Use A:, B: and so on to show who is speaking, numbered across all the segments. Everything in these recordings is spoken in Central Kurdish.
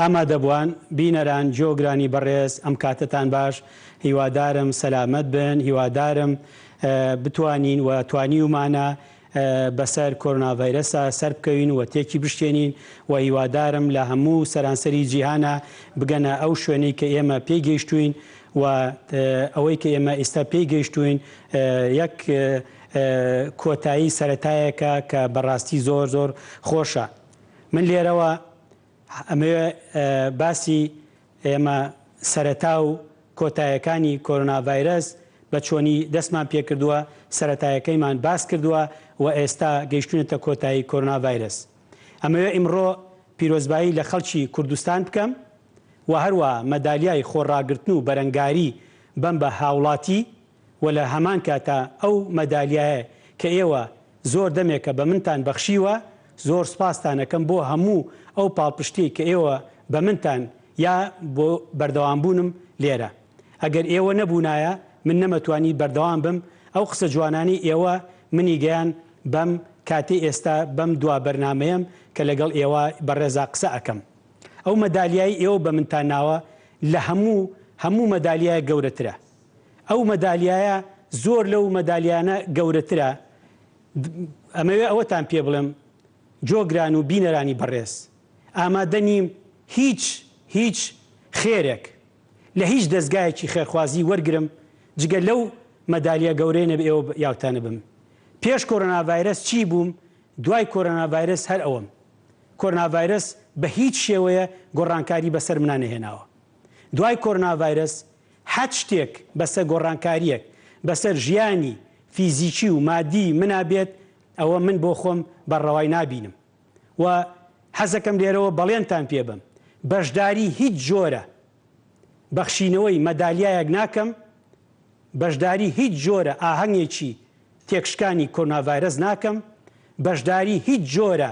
A: ئامادەبوان، بینەران، گوێگرانی بەڕێز ئەم کاتەتان باش، هیوادارم سەلامەت بن، هیوادارم بتوانین و توانیومانە بەسەر کۆرۆنا ڤایرەسا سەربکەوین و تێکی بشکێنین و هیوادارم لە هەموو سەرانسەری جیهانا بگەنە ئەو شوێنەی کە ئێمە پێی گەیشتووین و ئەوەی کە ئێمە ئیستا پێی گەیشتووین یەک کۆتایی سەرەتایەکە کە بەڕاستی زۆر زۆر خۆشە. من لێرەوە ئەمەوێ باسی ئێمە سەرەتا و کۆتایەکانی کۆرۆنا ڤایرەس بە چۆنی دەستمان پێکردووە، سەرەتایەکەیمان باس کردووە و ئێستا گەیشتوینەتە کۆتایی کۆرۆنا ڤایرەس. ئەمەوێ ئیمڕۆ پیرۆزبایی لە خەڵکی کوردستان بکەم و هەروەها مەدالیای خۆڕاگرتن و بەرەنگاری بەم بە هاوڵاتی و لە هەمان کاتا ئەو مەدالیایە کە ئێوە زۆر دەمێکە بە منتان بەخشیوە زۆر سوپاستان ئەکەم بۆ هەموو ئەو پاڵپشتیەی کە ئێوە بە منتان یا بۆ بەردەوام بوونم لێرە ئەگەر ئێوە نەبوونایە من نەمەتوانی بەردەوام بم ئەو قسە جوانانەی ئێوە منی گەیان بەم کاتەی ئێستا بەم دوا بەرنامەیەم کە لەگەڵ ئێوە بەڕێزا قسە ئەکەم ئەو مەدالیای ئێوە بە منتان ناوە لە هەموو هەموو مەدالیایەک گەورەترە ئەو مەدالیایە زۆر لەو مەدالیانە گەورەترە، ئەمەوێ ئەوەتان پێ بڵێم جۆگران و بینەرانی بەڕێز، ئامادە نیم هیچ هیچ خێرێک لە هیچ دەزگایەکی خێرخوازی وەرگرم جگە لەو مەدالیا گەورەیە نەبێ ئێوە یاوتانە بم. پێش کۆرۆنا ڤایرەس چی بووم دوای کۆرۆنا ڤایرەس هەر ئەوەم. کۆرۆنا ڤایرەس بە هیچ شێوەیە گۆڕانکاری بەسەر منا نەهێناوە. دوای کۆرۆنا ڤایرەس هەچ شتێک بەسەر گۆڕانکارییەک بەسەر ژیانی فیزیکی و مادی منا بێت ئەوە من بۆ خۆم بە ڕەوای نابینم و حەزەکەم لێرەوە بەڵێنتان پێ بەم بەشداری هیچ جۆرە بەخشینەوەی مەدالیایەک ناکەم، بەشداری هیچ جۆرە ئاهەنگێکی تێکشکانی کۆرۆناڤایرەس ناکەم، بەشداری هیچ جۆرە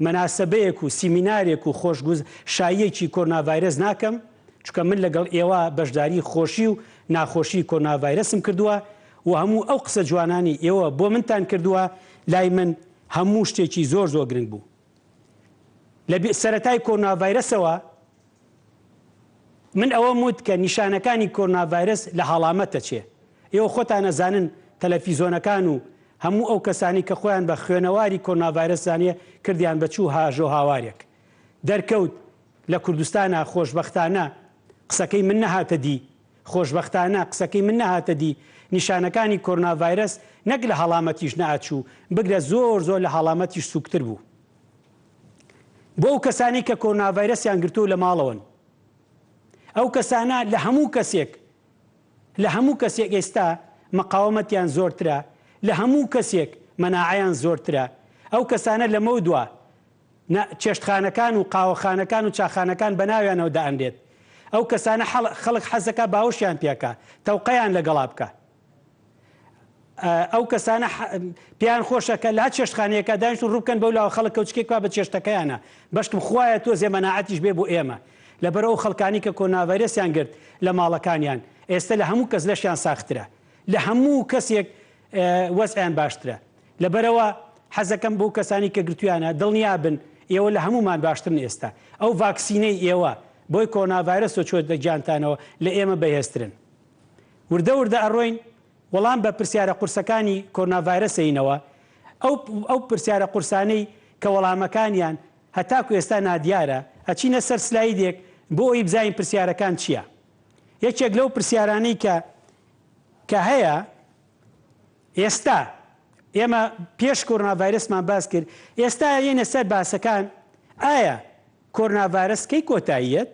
A: مەناسەبەیەک و سیمینارێک و خۆشگوز شاییەکی کۆرۆنا ڤایرەس ناکەم چونکە من لەگەڵ ئێوە بەشداری خۆشی و ناخۆشی کۆرۆنا ڤایرەسم کردووە و هەموو ئەو قسە جوانانەی ئێوە بۆ منتان کردووە لای من هەموو شتێکی زۆر زۆر گرنگ بوو لە سەرەتای کۆرۆنا ڤایرەسەوە من ئەوەم وت کە نیشانەکانی کۆرۆنا ڤایرەس لە هەڵامەت دەچێ. ئێوە خۆتان ئەزانن تەلەفیزۆنەکان و هەموو ئەو کەسانەی کە خۆیان بە خوێنەواری کۆرۆنا ڤایرەس زانیە کردیان بە چوو هاژۆ هاوارێک. دەرکەوت لە کوردستانا خۆشبەختانە قسەکەی من نەهاتە دی. خۆشبەختانە قسەکەی من نەهاتە دی. نیشانەکانی کۆرۆنا ڤایرەس نەک لە هەڵامەتیش نەئەچوو بگرە زۆر زۆر لە هەڵامەتیش سووکتر بوو. بۆ ئەو کەسانەی کە کۆرۆنا ڤایرەسیان گرتووە و لە ماڵەوەن. ئەو کەسانە لە هەموو کەسێک لە هەموو کەسێک ئێستا مقاومەتیان زۆرترە، لە هەموو کەسێک مەناعەیان زۆرترە. ئەو کەسانە لەمەودوا نە چێشتخانەکان و قاوەخانەکان و چاخانەکان بە ناویانەوە دائەنرێت. ئەو کەسانە خەڵک حەزەکا باوەشیان پێکا، تەوقەیان لەگەڵا بکا. ئەو کەسانە پێیان خۆشە کە لە هەر چێشتخانەیەکا دانیشن ڕوو بکەن بەو لاوە خەڵک کەوچکێک بکا بە چێشتەکەیانا بەشکم خوایە تۆزێ مەناعەتیش بێ بۆ ئێمە لەبەر ئەو خەڵکانی کە کۆرۆناڤایرەسیان گرت لە ماڵەکانیان ئێستە لە هەموو کەس لەشیان ساخترە لە هەموو کەسێک وەزعیان باشترە لەبەرئەوە حەزەکەم بۆ کەسانی کە گرتویانە دڵنیا بن ئێوە لە هەموومان باشترن ئێستا ئەو ڤاکسینەی ئێوە بۆی کۆرۆناڤایرەسەوە چۆتە گیانتانەوە لە ئێمە بەهێزترن. وردە وردە ئەڕۆین وەڵام بە پرسیارە قورسەکانی کۆرنا ڤایرەس ئەینەوە، ئەو ئەو پرسیارە قورسانەی کە وەڵامەکانیان هەتاکو ئێستا نادیارە، ئەچینە سەر سلایدێک بۆ ئەوی بزانین پرسیارەکان چیە. یەکێک لەو پرسیارانەی کە کە هەیە ئێستا ئێمە پێش کۆرنا ڤایرەسمان باس کرد، ئێستا یەینە سەر باسەکان، ئایا کۆرنا ڤایرەس کەی کۆتاییەت؟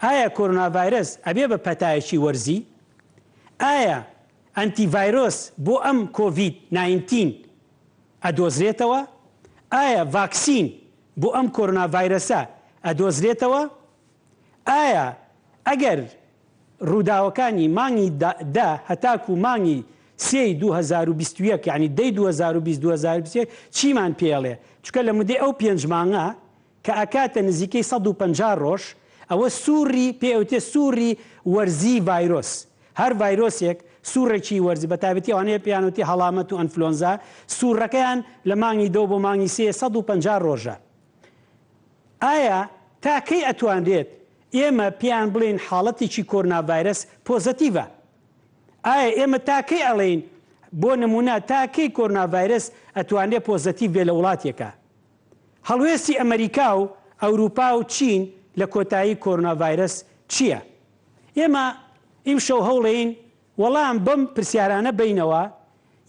A: ئایا کۆرۆنا ڤایرەس ئەبێ بە پەتایەکی وەرزی؟ ئایا ئەنتی ڤایرۆس بۆ ئەم کۆڤید ناینتین ئەدۆزرێتەوە؟ ئایا ڤاکسین بۆ ئەم کۆرۆنا ڤایرەسە ئەدۆزرێتەوە؟ ئایا ئەگەر ڕووداوەکانی مانگی دە هەتاکوو مانگی سێی 2021 یانی دەی 2020 2021 چیمان پێڵێ؟ چونکە لە مودەی ئەو پێنج مانگە کە ئەکاتە نزیکەی 150 ڕۆژ، ئەوە سوڕی پێ ئەوتێ سوڕی وەرزی ڤایرۆس، هەر ڤایرۆسێک سوڕێکی وەرزی بە تایبەتی ئەوانەیە پێیان ئەوتێ هەڵامەت و ئەنفلۆنزا سوڕەکەیان لە مانگی دە بۆ مانگی سێ 150 ڕۆژە. ئایا تا کەی ئەتوانرێت ئێمە پێیان بڵێین حاڵەتێکی کۆرنا ڤایرەس پۆزەتیڤە؟ ئایا ئێمە تا کەی ئەڵێین بۆ نمونە تا کەی کۆرنا ڤایرەس ئەتوانرێت پۆزەتیڤ بێ لە وڵاتێکا؟ هەڵوێستی ئەمەریکا و ئەوروپا و چین لە کۆتایی کۆرنا ڤایرەس چییە؟ ئێمە ئیمشەو هەوڵێین وەڵام بەم پرسیارانە بەینەوە،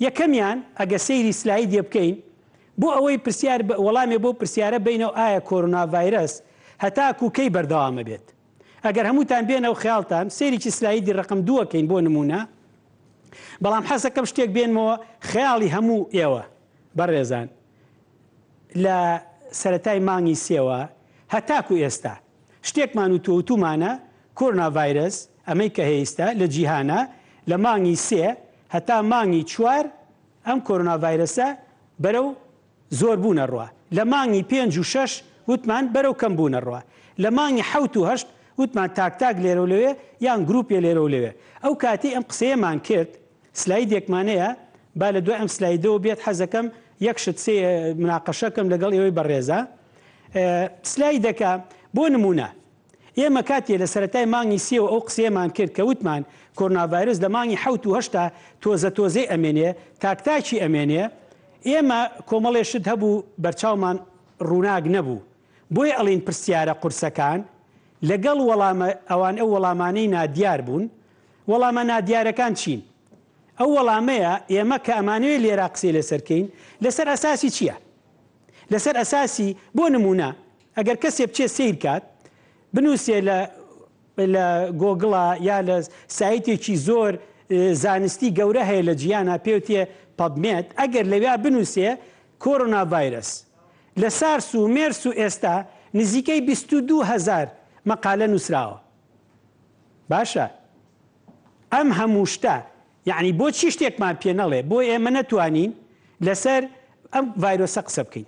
A: یەکەمیان ئەگە سەیری سلایدێ بکەین بۆ ئەوەی پرسیار وەڵامێ بەو پرسیارە بەینەوە ئایا کۆرۆنا ڤایرەس هەتاکوو کەی بەردەوام ئەبێت؟ ئەگەر هەمووتان بێنەوە خەیاڵتان سەیرێکی سلایدی ڕەقەم دووەکەین بۆ نموونە بەڵام حەزەکەم شتێک بێنمەوە خەیاڵی هەموو ئێوە بەڕێزان لە سەرەتای مانگی سێوە هەتاکوو ئێستا شتێکمان وتووە وتوومانە کۆرۆنا ڤایرەس ئەمەی کە هەیستە لە جیهانا لە مانگی سێ هەتا مانگی چوار ئەم کۆرۆنا ڤایرەسە بەرەو زۆر بوون ئەڕوا لە مانگی پێنج و شەش وتمان بەرەو کەم بوون ئەڕوا لە مانگی حەوت و هەشت وتمان تاک تاک لێرەو لەوێ یان گروپێ لێرەو لەوێ ئەو کاتەی ئەم قسەیەمان کرد سلایدێکمان هەیە با لە دوای ئەم سلایدەوە بێت حەزەکەم یەک شت سێ مناقەشەکەم لەگەڵ ئێوەی بەڕێزە سلایدەکە بۆ نمونە ئێمە کاتێ لە سەرەتای مانگی سێوە ئەو قسەیەمان کرد کە وتمان کۆرۆنا ڤایرۆس لە مانگی حەوت و هەشتا تۆزە تۆزەی ئەمێنێ تاک تاکی ئەمێنێ ئێمە کۆمەڵێ شت هەبوو بەرچاومان ڕووناک نەبوو بۆیە ئەڵێین پرسیارە قورسەکان لەگەڵ وەڵامە ئەوان ئەو وەڵامانەی نادیار بوون وەڵامە نادیارەکان چین؟ ئەو وەڵامەیە ئێمە کە ئەمانەوێ لێرا قسەی لەسەر کەین لەسەر ئەساسی چییە؟ لەسەر ئەساسی بۆ نموونە ئەگەر کەسێ بچێ سەیر کات بنووسێ لە لە گۆگڵا یا لە سایتێکی زۆر زانستی گەورە هەیە لە جیهانا پێوتێ PubMed ئەگەر لەویا بنووسێ کۆرۆنا ڤایرەس لە سارس و مێرس و ئێستا نزیکەی 22 هەزار مەقالە نووسراوە باشە ئەم هەموو شتە یەعنی بۆچی شتێکمان پێ نەڵێ بۆ ئێمە نەتوانین لەسەر ئەم ڤایرۆسە قسە بکەین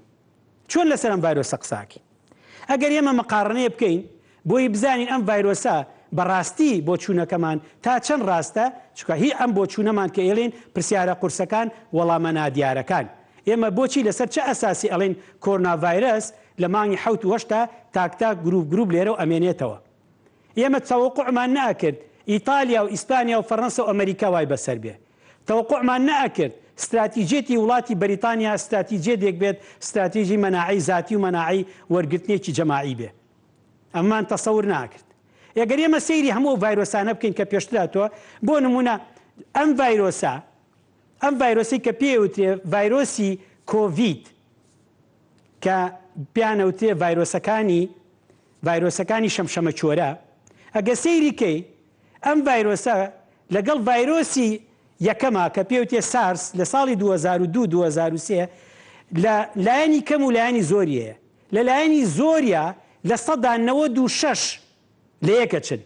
A: چۆن لەسەر ئەم ڤایرۆسە قساکەین ئەگەر ئێمە مقاڕنەیە بکەین بۆی بزانین ئەم ڤایرۆسە بەڕاستی بۆچوونەکەمان تا چەند ڕاستە چونکە هی ئەم بۆچوونەمان کە ئێڵێن پرسیارە قورسەکان وەڵامە نادیارەکان ئێمە بۆچی لەسەر چ ئەساسی ئەڵێن کۆرۆنا ڤایرەس لە مانگی حەوت و هەشتا تاک تاک گروپ گروپ لێرەو ئەمێنێتەوە ئێمە تەوەقوعمان نەئەکرد ئیتالیا و ئیسپانیا و فەرەنسە و ئەمەریکا وای بەسەر بێ. تەوەقوعمان نەئەکرد ستراتیجیەتی وڵاتی بەریتانیا ستراتیجیەتێک بێت ستراتیجی مەناعەی زاتی و مەناعەی وەرگرتنێکی جەماعی بێ. ئەمەمان تەسەور ناکرد. ئەگەر ئێمە سەیری هەموو ئەو ڤایرۆسانە بکەین کە پێشتر هاتووە، بۆ نموونە ئەم ڤایرۆسە، ئەم ڤایرۆسەی کە پێی ئەوترێ ڤایرۆسی کۆڤید کە پێیان ئەوترێ ڤایرۆسەکانی ڤایرۆسەکانی شەمشەمەکوێرە، ئەگەر سەیری کەی ئەم ڤایرۆسە لەگەڵ ڤایرۆسی یەکەما کە پێوتێ سارس لە ساڵی 2002 2003 لە لایەنی کەم و لایەنی زۆری هەیە لە لایەنی زۆریا 96% لە یەکەچن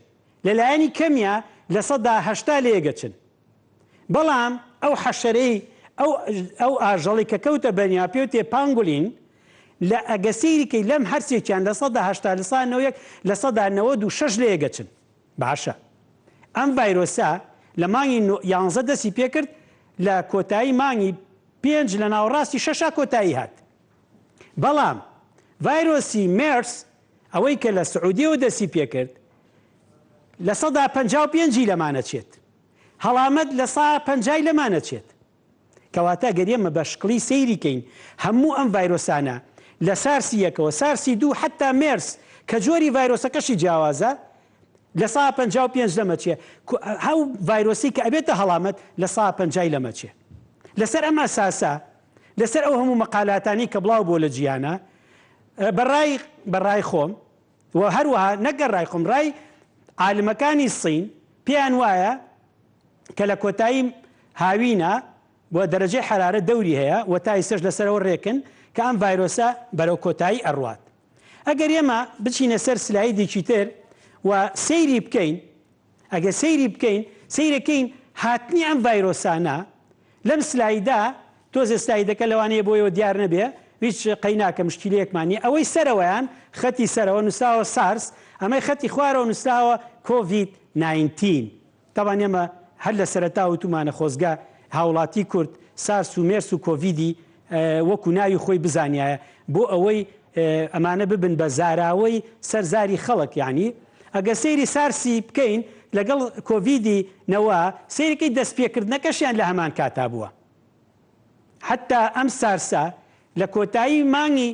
A: لە لایەنی کەمیا 80% لە یەکەچن بەڵام ئەو حەشەرەی ئەو ئەو ئاژەڵی کە کەوتە بەنیا پێوتێ پانگولین لە ئەگە سەیری کەی لەم هەرسێکیان 80% 91% 96% لە یەکەچن باشە ئەم ڤایرۆسە لە مانگی یانزە دەستی پێکرد لە کۆتایی مانگی پێنج لە ناوەڕاستی شەشا کۆتایی هات بەڵام ڤایرۆسی مێرس ئەوەی کە لە سعودیەوە دەستی پێکرد 55%ی لەمانە چێت هەڵامەت لە سا پەنجای لەمانە چێت. کەواتە گەر ئێمە بە شکڵی سەیری کەین هەموو ئەم ڤایرۆسانە لە سارسی یەکەوە سارسی دوو حەتا مێرس کە جۆری ڤایرۆسەکەشی جیاوازە لە سا 55 لەمە چێ ئەو ڤایرۆسی کە ئەبێتە هەڵامەت لە سا پەنجای لەمە چێ لەسەر ئەم ئەساسە لەسەر ئەو هەموو مەقالاتانی کە بڵاو بۆ لە جیهانە بەڕای بەڕای خۆم و هەروەها نەک گەر ڕای خۆم ڕای عالمەکانی سین پێیان وایە کە لە کۆتایی هاوینە و دەرەجەی حەرارەت دەوری هەیە و تا ئیستەش لەسەرەوە ڕێکن کە ئەم ڤایرۆسە بەرەو کۆتایی ئەڕوات. ئەگەر ئێمە بچینە سەر سلایدێکی تر و سەیری بکەین ئەگەر سەیری بکەین سەیرەکەین هاتنی ئەم ڤایرۆسانە لەم سلایدا تۆزێ سلایدەکە لەوانەیە بۆ ئێوە دیار نەبێ هیچ قەیناکە مشکیلەیەکمان نیە ئەوەی سەرەوەیان خەتی سەرەوە نوسراوە سارس ئەمەی خەتی خوارەوە نوسراوە کۆڤید 19 تەبان ئێمە هەر لە سەرەتا وتومانە خۆزگە هاوڵاتی کورد سارس و مێرس و کۆڤیدی وەکو ناوی خۆی بزانیایە بۆ ئەوەی. ئەمانە ببن بە زاراوەی سەر زاری خەڵک یانی ئەگەر سەیری سارسی بکەین لەگەڵ کۆڤیدی نەوە سەیرکەی دەستپێکردنەکەشیان لە هەمان کاتا بووە حەتا ئەم سارسە لە کۆتایی مانگی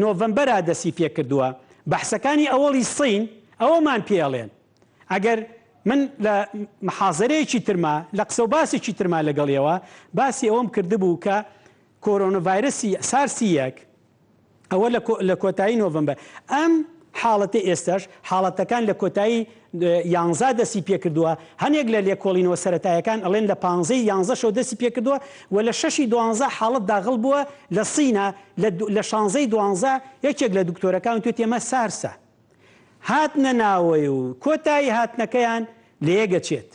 A: نۆڤەمبەرا دەستی پێکردووە بەحسەکانی ئەوەڵی سین ئەوەمان پێ ئەڵێن ئەگەر من لە محازەرەیەکی ترما لە قسە و باسێکی ترما لەگەڵ ئێوە باسی ئەوەم کردبوو کە کۆرۆنەڤایرەسی سارسی یەک ئەوە لە کۆتایی نۆڤەمبەر ئەم حاڵەتەی ئێستاش حاڵەتەکان لە کۆتایی یانزا دەستی پێکردووە هەنێک لە لێکۆڵینەوە سەتایەکان ئەڵێن لە پانزەی یانزەشەوە دەستی پێکردووە و لە شەشی دوانزە حاڵەت داغڵ بووە لە سینە لە شانزەی دوانزە یەکێک لە دکتۆرەکان توێتی ئەمە سارسە هاتنە ناوەی و کۆتایی هاتنەکەیان لەیەگەچێت.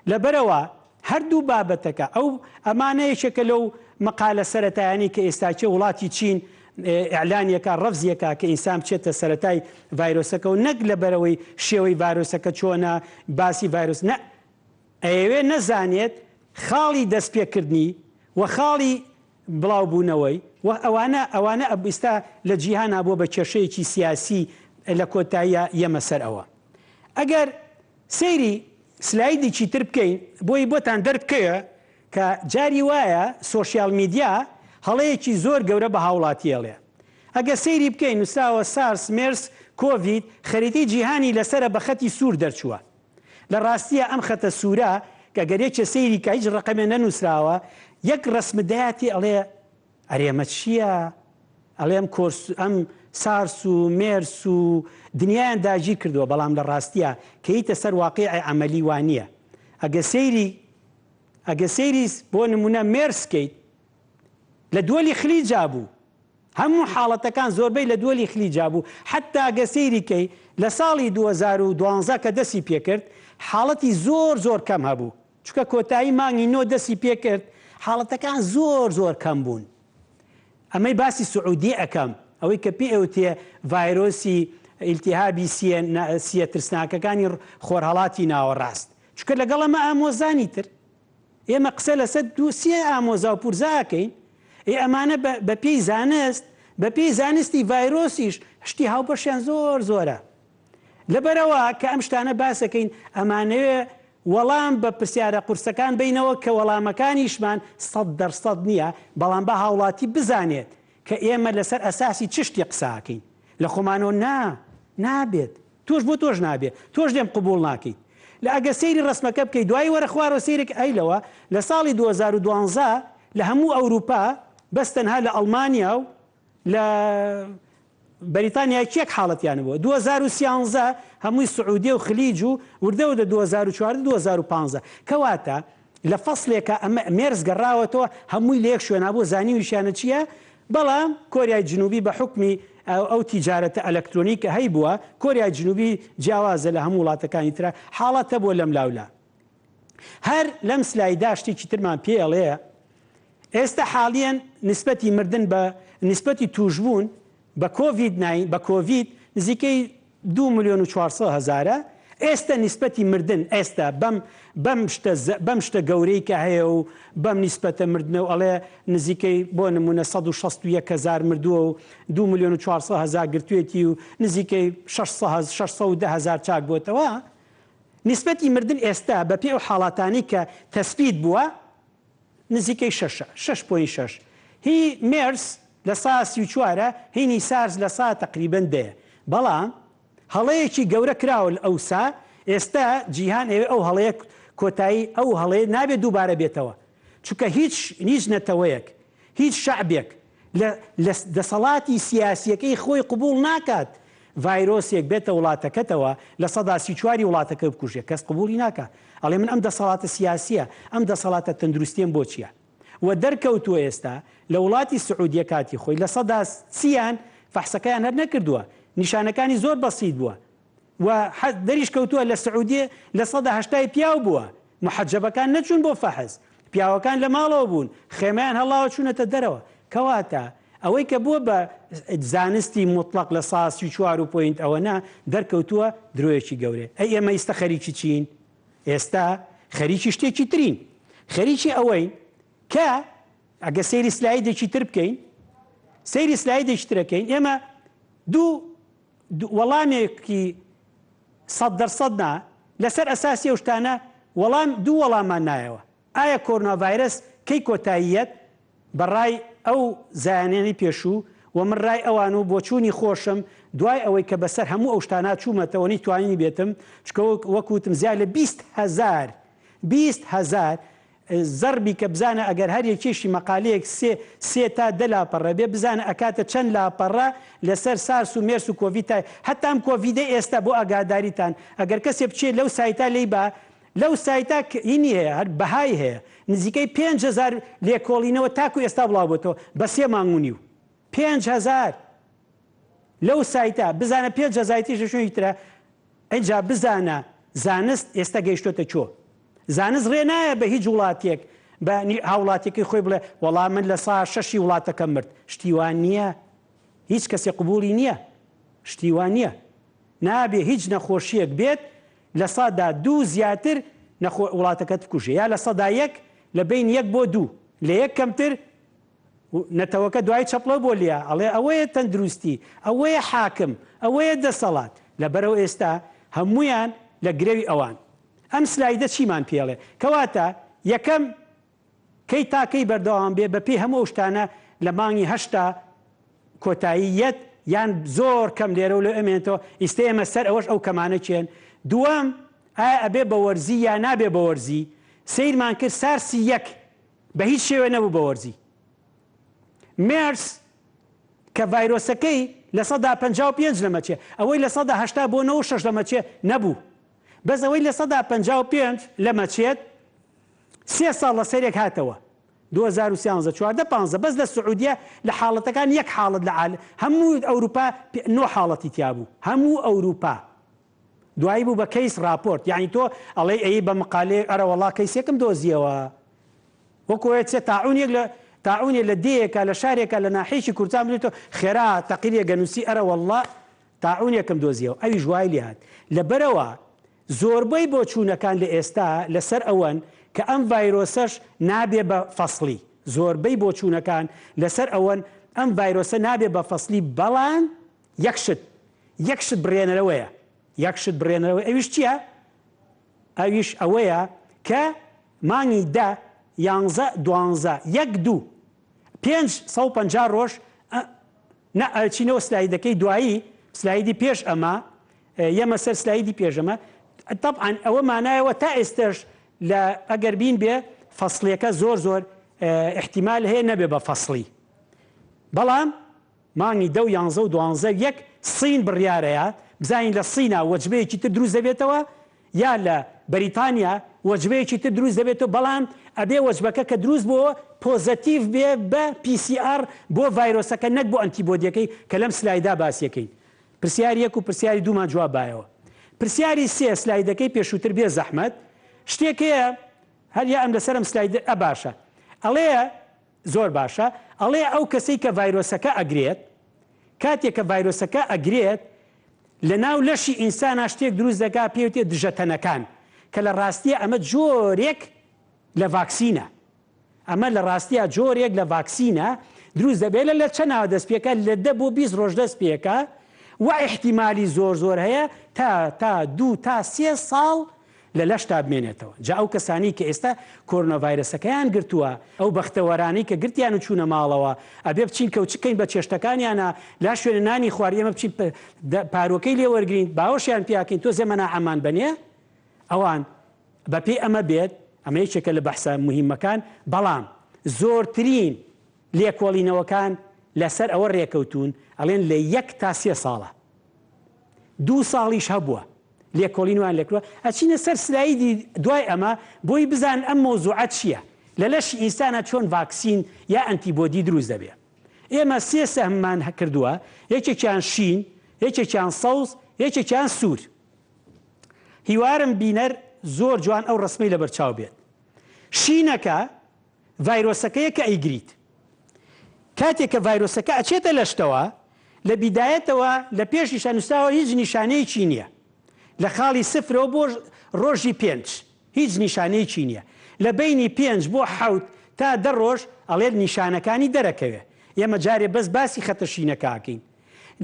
A: لەبەرئەوە هەردوو بابەتەکە، ئەو ئەمانە یەکێکە لەو مقالە سەرەتایانەی کە ئێستاکێ وڵاتی چین ئیعلانیەکا ڕەفزیەکا کە ئینسان بچێتە سەرەتای ڤایرۆسەکەوە نەک لەبەرئەوەی شێوەی ڤایرۆسەکە چۆنە باسی ڤایرۆس نە ئەیەوێ نەزانێت خاڵی دەستپێکردنی و خاڵی بڵاوبوونەوەی و ئەوانە ئەوانە ئیستا لە جیهانا بووە بە کێشەیەکی سیاسی لە کۆتاییا یەمە سەر ئەوە ئەگەر سەیری سلایدێکی تر بکەین بۆی بۆتان دەربکەوێ کە جاری وایە سۆشیال میدیا هەڵەیەکی زۆر گەورە بە هاوڵاتی ئەڵێ ئەگەر سەیری بکەین نوسراوە سارس مێرس کۆڤید خەریتەی جیهانی لەسەرە بە خەتی سوور دەرچووە لە ڕاستیا ئەم خەتە سوورە کە گەر یەکێ سەیری کا هیچ ڕەقەمێ نەنووسراوە یەک ڕەسمت دەیاتێ ئەڵێ ئەرێ ئەمە چییە ئەڵێ ئەم کۆرس ئەم سارس و مێرس و دنیایان داگیر کردووە بەڵام لە ڕاستیا کە یتە سەر واقیعی عەمەلی وا نییە ئەگە سەیری ئەگە سەیری بۆ نمونە مێرس کەیت لە دووەلی خلیجا بوو هەموو حاڵەتەکان زۆربەی لە دووەلی خلیجا بوو حەتا گەر سەیری کەی لە ساڵی 2012 کە دەسی پێکرد حاڵەتی زۆر زۆر کەم هەبوو چونکە کۆتایی مانگی نۆ دەسی پێکرد حاڵەتەکان زۆر زۆر کەم بوون ئەمەی باسی سعودیە ئەکەم ئەوەی کە پێ ئەوتێ ڤایرۆسی ئیلتیهابی سیە سیە ترسناکەکانی خۆرهەڵاتی ناوەڕاست چونکە لەگەڵ ئەمە ئامۆزانی تر ئێمە قسە لەسەر دوو سێ ئامۆزا و پورزا ئەکەین، ئێ ئەمانە بە بە پێی زانست، بە پێی زانستی ڤایرۆسیش شتی هاوبەشیان زۆر زۆرە. لەبەرئەوە کە ئەم شتانە باس ئەکەین ئەمانەوێ وەڵام بە پرسیارە قورسەکان بەینەوە کە وەڵامەکانیشمان 100% نییە، بەڵام با هاوڵاتی بزانێت کە ئێمە لەسەر ئەساسی چ شتێ قسە ئەکەین. لە خۆمانەوە نا، نابێت. تۆش بۆ تۆش نابێ تۆش لێم قبوڵ ناکەیت لە ئەگەر سەیری ڕەسمەکە بکەی دوایی وەرە خوارەوە سەیرک ئەی لەوە لە ساڵی 2012 لە هەموو ئەوروپا بەس تەنها لە ئەڵمانیا و لە بەریتانیا یەک حاڵەتیان بووە 2013 هەمووی سعودیە و خلیج و وردە وردە 2014 2015 کەواتە لە فەسلێکا ئەمە مێرس گەڕاوەتەوە هەمووی لە یەک شوێنا بووە زانیویشیانە چییە بەڵام کۆریای جنوبی بە حوکمی ئەو تیجارەتە ئەلەکترۆنی کە هەیبووە، کۆریای جنوبی جیاوازە لە هەموو وڵاتەکانی ترا، حاڵەت هەبووە لەم لاولا. هەر لەم سلایدا شتێکی ترمان پێ ئەڵێ، ئێستا حالیەن نسبەتی مردن بە نسبەتی تووشبوون بە کۆڤید ناین بە کۆڤید نزیکەی 2 ملیۆن و 400 هەزارە، ئێستە نیسبەتی مردن ئێستە بەم بەم شتە بەم شتە گەورەی کە هەیە و بەم نیسبەتە مردنە و ئەڵێ نزیکەی بۆ نموونە 161 هەزار مردووە و 2 ملیۆن و 400 هەزار گرتوێتی و نزیکەی 610 هەزار چاک بۆتەوە نیسبەتی مردن ئێستا بە پێی ئەو حاڵاتانەی کە تەسبیت بووە نزیکەی شەشە، شەش point شەش، هی مێرس لە سا 34ە هینی سارس لە سا تەقریبەن دەیە بەڵام هەڵەیەکی گەورە کراوە لە ئەوسا، ئێستا جیهان ئەیەوێ ئەو هەڵەیە کۆتایی ئەو هەڵەیە نابێت دووبارە بێتەوە، چونکە هیچ هیچ نەتەوەیەک، هیچ شەعبێک لە لە دەسەڵاتی سیاسیەکەی خۆی قبوڵ ناکات ڤایرۆسێک بێتە وڵاتەکەتەوە 34%ی وڵاتەکە بکوژێ، کەس قبوڵی ناکا، ئەڵێ من ئەم دەسەڵاتە سیاسیە، ئەم دەسەڵاتە تەندروستیەم بۆ چیە؟ و دەرکەوتووە ئێستا لە وڵاتی سعودیە کاتی خۆی لە سەدا سیان فەحسەکەیان هەر نەکردووە نیشانەکانی زۆر بەسیت بووە و دەریش کەوتووە لە سعودیە 80%ی پیاو بووە محەجەبەکان نەچوون بۆ فەحس پیاوەکان لە ماڵەوە بوون خێمەیان هەڵاوە چوونەتە دەرەوە کەواتە ئەوەی کە بووە بە زانستی موتڵەق لە سا 34 و point ئەوە نا دەرکەوتووە درۆیەکی گەورەیە ئەی ئێمە ئیستە خەریکی چین؟ ئێستا خەریکی شتێکی ترین. خەریکی ئەوەین کە ئەگەر سەیری سلایدێکی تر بکەین. سەیری سلایدێکی ترەکەین ئێمە دوو وەڵامێکی 100% نا لەسەر ئەساسی ئەو شتانە وەڵام دوو وەڵامان نایەوە ئایا کۆرۆنا ڤایرەس کەی کۆتایی یەت؟ بە ڕای ئەو زایانەی پێشوو و من ڕای ئەوان و بۆچوونی خۆشم دوای ئەوەی کە بەسەر هەموو ئەو شتانە چوومەتەوە نەیتوانیبێتم چونکە وەک وتم زیاد لە 20 هەزار 20 هەزار زەڕبی کە بزانە ئەگەر هەر یەکێشی مەقالەیەک سێ سێ تا دە لاپەڕە بێ بزانە ئەکاتە چەند لاپەڕە لەسەر سارس و مێرس و کۆڤید تا هەتا ئەم کۆڤیدەی ئێستا بۆ ئاگاداریتان ئەگەر کەسێ بچێ لەو سایتە لێی با لەو سایتە هینی هەیە هەر بەهای هەیە نزیکەی 5000 لێکۆڵینەوە تاکو ئێستا بڵاو بۆتەوە بە سێ مانگ و نیو 5000 لەو سایتە بزانە 5000 تیش لە شوێنی ترە ئینجا بزانە زانست ئێستا گەیشتۆتە کوێ زانست ڕێ نایە بە هیچ وڵاتێک بە هاوڵاتیەکەی خۆی بڵێ وەڵا من لە سا شەشی وڵاتەکەم مرد شتی وا نییە هیچ کەسێ قبوڵی نییە شتی وا نییە نابێ هیچ نەخۆشیەک بێت 2% زیاتر نەخۆ وڵاتەکەت بکوژێ یا 1% لە بین یەک بۆ دوو لە یەک کەمتر نەتەوەکە دوای چەپڵە بۆ لیا ئەڵێ ئەوەیە تەندروستی ئەوەیە حاکم ئەوەیە دەسەڵات لەبەرەوە ئێستا هەمویان لە گرەوی ئەوان ئەم سلایدە چیمان پێڵێ کەواتە یەکەم کەی تا کەی بەردەوام بێ بەپێی هەموو ئەو شتانە لە مانگی هەشتا کۆتایی یەت یان زۆر کەم لێرە و لەو ئەمێنێتەوە ئیستە ئێمە سەر ئەوەش ئەو کەمانە کێن دووەم ئایا ئەبێ بە وەرزی یا نابێ بە وەرزی سەیرمان کرد سارسی یەک بە هیچ شێوێ نەبوو بە وەرزی مێرس کە ڤایرۆسەکەی 55% لەمەچێ ئەوەی 80% بۆ 96 لەمەچێ نەبوو بەس ئەوەی 55% لەمەچێت سێ ساڵ لەسەرێک هاتەوە 2013 14 15 بەس لە سعودیە لە حاڵەتەکان یەک حاڵەت لە عال هەموو ئەوروپا نۆ حاڵەتی تیا بوو هەموو ئەوروپا دوایی بوو بە case report یعنی تۆ ئەڵێ ئەی بە مقالەیەک ئەرە وەڵا case ێکم دۆزیەوە وەکو چێ تاعونێک لە تاعونێ لە دێیەکە لە شارێکە لە ناحیەکی کوردستان بدێتەوە خێرا تەقیرێک گەنووسی ئەرە وەڵا تاعونێکم دۆزیەوە ئەویش وای لێهات لەبەرەوە زۆربەی بۆچوونەکان لە ئێستا لەسەر ئەوەن کە ئەم ڤایرۆسەش نابێ بە فەسڵی زۆربەی بۆچوونەکان لەسەر ئەوەن ئەم ڤایرۆسە نابێ بە فەسڵی بەڵام یەک شت یەک شت بڕێنەرەوەیە یەک شت بڕێنەرەوەی ئەویش چییە؟ ئەویش ئەوەیە کە مانگی دە یانزە دوانزە یەک دوو 550 ڕۆژ نا ئەچینەوە سلایدەکەی دوایی سلایدی پێش ئەمە یەمە سەر سلایدی پێش ئەمە طبعا ئەوە مانایەوە تا ئێستش لە ئەگەر بین بێ فەسڵیەکە زۆر زۆر احتیمال هەیە نەبێ بە فەسڵی بەڵام مانگی دە و یانزە و دوانزە و یەک سین بڕیارەیە بزانین لە سینا وەجبەیەکی تر دروست دەبێتەوە یا لە بەریتانیا وەجبەیەکی تر دروست دەبێتەوە بەڵام ئەبێ وەجبەکە کە دروست بۆ positive بێ بە PCR بۆ ڤایرۆسەکە نەک بۆ ئەنتیبۆدیەکەی کە لەم سلایدا باسیەکەین پرسیاری یەک و پرسیاری دوومان جواب بایەوە پرسیاری سێ سلایدەکەی پێشووتر بێ زەحمەت شتێک هەیە هەر یا ئەم لەسەرم سلاید ئە باشە ئەڵێ زۆر باشە ئەڵێ ئەو کەسەی کە ڤایرۆسەکە ئەگرێت کاتێک کە ڤایرۆسەکە ئەگرێت لە ناو لەشی ئینسانا شتێک دروست دەکا پێوتێ دژەتەنەکان کە لە ڕاستیە ئەمە جۆرێک لە ڤاکسینە ئەمە لە ڕاستیە جۆرێک لە ڤاکسینە دروست دەبێت لە لە چەناوە دەست پێکە لە دە بۆ 20 ڕۆژ دەست پێکە و احتیمالی زۆر زۆر هەیە تا تا دوو تا سێ ساڵ لە لەشتا بمێنێتەوە. جا ئەو کەسانەی کە ئێستا کۆرۆنا ڤایرەسەکەیان گرتووە، ئەو بەختەوەرانەی کە گرتیان و چوونە ماڵەوە، ئەبێ بچین کەوچک کەین بە چێشتەکانیانا، لا شوێنە نانی خوارد ئێمە بچین پارووەکەی لێ وەرگرین، باوەشیان پیا کەین، تۆزێ مەناعەمان بەنێ. ئەوان بە پێی ئەمە بێت، ئەمە یەکێکە لە بەحسە موهیمەکان، بەڵام زۆرترین لێکۆڵینەوەکان لەسەر ئەوە رێکەوتوون، ئەڵێن لە یەک تا سێ ساڵە. دوو ساڵیش هەبووە. لێکۆڵینەوەیان لێکردوە ئەچینە سەر سلایدی دوای ئەمە بۆی بزان ئەم مەوزوعە چیە لە لەشی ئینسانا چۆن ڤاکسین یا ئەنتیبۆدی دروست دەبێ ئێمە سێ سەهممان کردوە یەکێکیان شین یەکێکیان سەوز یەکێکیان سوور هیوارم بینەر زۆر جوان ئەو ڕسمەی لەبەرچاو بێت شینەکە ڤایرۆسەکەیە کە ئەیگریت. کاتێک کە ڤایرۆسەکە ئەچێتە لەشتەوە، لە بیدایەتەوە لە پێشیشا نووسراوە هیچ نیشانەیەکی نییە. لە خاڵی سفرەوە بۆ ڕۆژی پێنج هیچ نیشانەیەکی نییە. لە بەینی پێنج بۆ حەوت تا دە ڕۆژ ئەڵێت نیشانەکانی دەرەکەوێ. ئێمە جارێ بەس باسی خەتە شینەکە ئەکەین.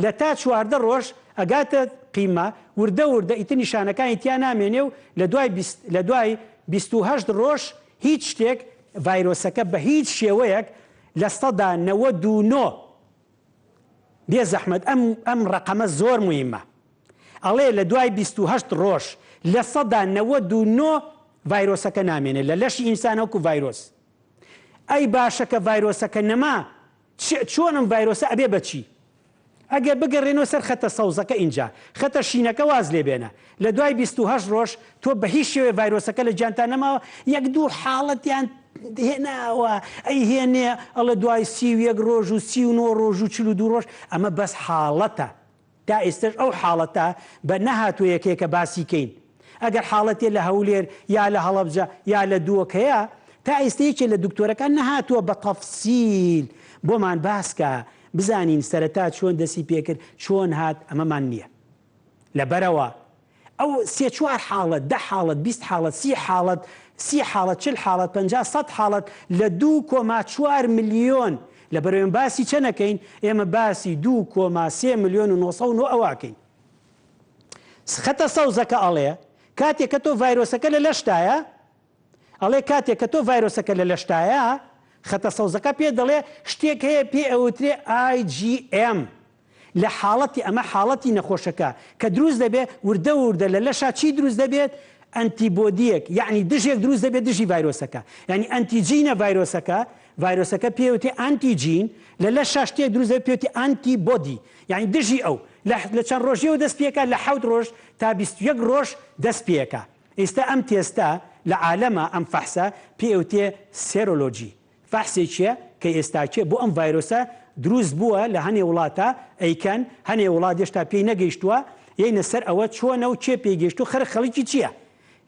A: لە تا 14 ڕۆژ ئەگاتە قیمە، وردە وردە ئیتر نیشانەکانی تیا نامێنێ و لە دوای بیست لە دوای 28 ڕۆژ هیچ شتێک ڤایرۆسەکە بە هیچ شێوەیەک 99%، بێ زەحمەت ئەم ئەم ڕەقەمە زۆر موهیمە، ئەڵێ لە دوای 28 ڕۆژ 99% ڤایرۆسەکە نامێنێ لە لەشی ئینسان وەکو ڤایرۆس. ئەی باشە کە ڤایرۆسەکە نەما چ چۆن ئەم ڤایرۆسە ئەبێ بە چی؟ ئەگەر بگەڕێنەوە سەر خەتە سەوزەکە ئینجا خەتە شینەکە واز لێ بێنە لە دوای 28 ڕۆژ تۆ بە هیچ شێوەیە ڤایرۆسەکە لە گیانتا نەماوە یەک دوو حاڵەتیان هێناوە ئەی هێنێ ئەڵێ دوای 31 ڕۆژ و 39 ڕۆژ و 42 ڕۆژ ئەمە بەس حاڵەتە تا ئێستەش ئەو حاڵەتە بە نەهاتوە یەکێکە باسی کەین ئەگەر حاڵەتێ لە هەولێر یا لە هەڵەبجە یا لە دووەک هەیە تا ئێستە یەکێ لە دکتۆرەکان نەهاتوە بە تەفسیل بۆمان باس کا بزانین سەرەتا چۆن دەسی پێکرد چۆن هات ئەمەمان نیە لەبەرئەوە ئەو سێ چوار حاڵەت دە حاڵەت 20 حاڵەت 30 حاڵەت 30 حاڵەت 40 حاڵەت 50 سەد حاڵەت لە 2.4 ملیۆن لەبەرئەوە ئێمە باسی چەند ئەکەین ئێمە باسی 2.3 ملیۆن و 909 ئەوە ئەکەین خەتە سەوزەکە ئەڵێ کاتێک کە تۆ ڤایرۆسەکە لە لەشتایە ئەڵێ کاتێک کە تۆ ڤایرۆسەکە لە لەشتایە خەتە سەوزەکە پێ دەڵێ شتێک هەیە پێ ئەوترێ IgM لە حاڵەتی ئەمە حاڵەتی نەخۆشەکە کە دروست دەبێت وردە وردە لە لەشا چی دروست دەبێت ئەنتیبۆدیەک یعنی دژێک دروست دەبێت دژی ڤایرۆسەکە یعنی ئەنتیجینە ڤایرۆسەکە ڤایرۆسەکە پێوتی ئەنتیجین لە لەشا شتێک دروست دەبێت پێوتی ئەنتیبۆدی یعنی دژی ئەو لە چەند ڕۆژیەوە دەست پێکا لە حەوت ڕۆژ تا 21 ڕۆژ دەست پێکا ئیستا ئەم تێستە لە عالەما ئەم فەحسە پێوتێ serology فەحسێکیە کە ئێستاکێ بۆ ئەم ڤایرۆسە دروست بووە لە هەنێ وڵاتا ئەیکەن هەنێ وڵات هێشتا پێی نەگەیشتووە یەینە سەر ئەوە چۆنە و کێ پێی گەیشتوو خەرک خەڵکی چیە